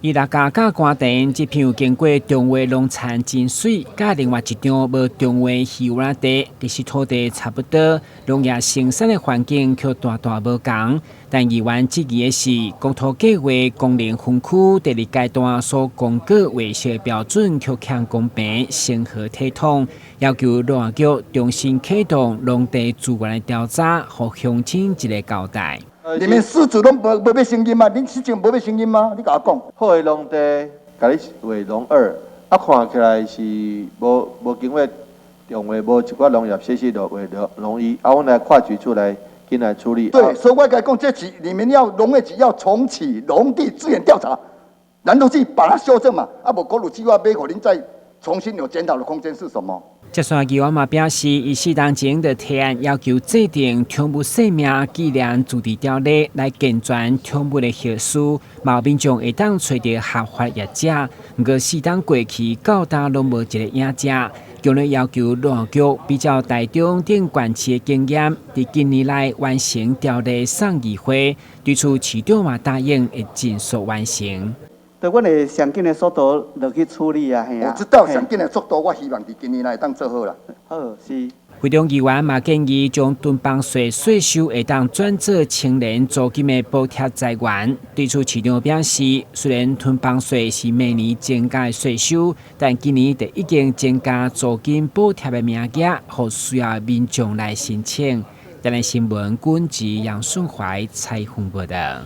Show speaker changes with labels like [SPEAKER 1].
[SPEAKER 1] 伊六甲佮官田這片經過重劃農田真媠，佮另外一張無重劃魚仔地，其實土地差不多，農業生產的環境卻大大無仝。但議員質疑的是，國土計畫功能分區第二階段所公告劃設標準卻欠公平，成何體統？要求農業局重新啟動農地資源的調查，予鄉親一個交代。
[SPEAKER 2] 你們飼主攏無欲承認嗎？恁市政無欲承認嗎？你共我講。
[SPEAKER 3] 好的農地，共你劃農二，啊，看起來是無經過重劃，無一寡農業設施就劃農一，啊，阮來跨局處來進來處理。
[SPEAKER 2] 對，所以我共你講，這是你們要農業局要重啟農地資源調查，然後去把它修正嘛。啊，無國土計劃欲予恁再重新有檢討的空間是什麼？
[SPEAKER 1] 接線議員嘛表示，伊4冬前就提案要求制定寵物生命紀念自治條例，來健全寵物的核數，嘛民眾會當揣著合法業者。毋過4冬過去到今攏無一个影子，強烈要求農業局比照台中等縣市的經驗，佇今年內完成條例送議會，對此市長嘛答應會盡速完成。
[SPEAKER 4] 對，阮會上緊的速度落去處理啊，嘿啊。
[SPEAKER 2] 我知道上緊的速度，我希望佇今年內會當做好啦。
[SPEAKER 4] 好，是。
[SPEAKER 1] 會中議員嘛建議將囤房稅稅收會當轉做青年租金的補貼財源。對此市長表示，雖然囤房稅是每年增加的稅收，但今年就已經增加租金補貼的名額，予需要民眾來申請。台南新聞，軍籍楊順懷採訪報道。